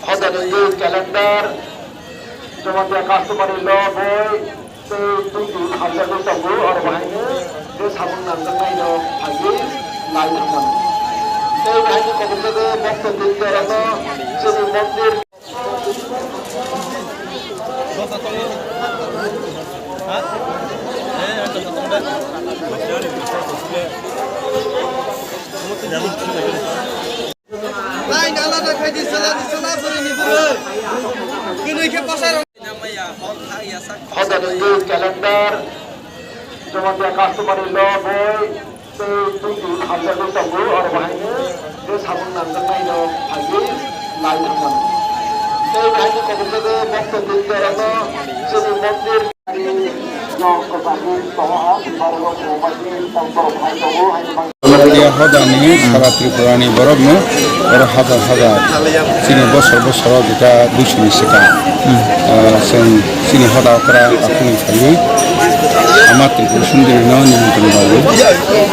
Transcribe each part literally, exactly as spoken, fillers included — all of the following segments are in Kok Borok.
Hodani calendar, jemon je customary law boi, tei twi twi hamjakgwi tongo, oro bahaino je samung nangjaknaino phaiwi nai thangmani. Tei bahaino koboljagwi bokto twi jorano chini mondir. Hodani calendar, jemon je customary law boi, tei twi twi hamjakgwi tongo, oro bahaino je samung nangjaknaino phaiwi nai thangmani. Tei bahaino koboljagwi bokto twi jorano chini mondir. Tia hodani sara Tripurani borokno oro hajar hajar chini bosor bosoro jeta buisini swkang, ah, chwng chini hoda okra takhukni phaiwi Ama Tripura Sundorino nimantron rwo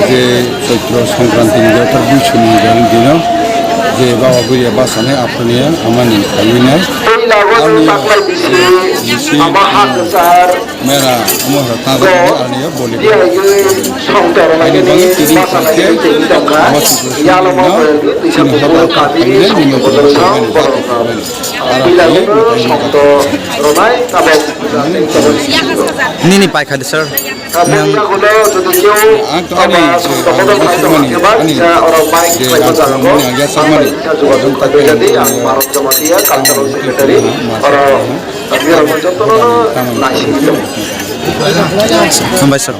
je Chaitro Songkranti ni joto buisini dino je Baba Buria bwsani aphuruni amani phaiwi nai. Ani bisi mera omo horo ta ani boli. Ani bangwi tini khe ama Tripura Sundorino chini hoda okra phaiwi nai nimantron rwmani. Nini pai khadi, sir. Nang ang to ani, eh, ani, ani, je ang to ani ang ya samani. Ang to ani, ang to ani, ang to ani. Hambai, sir.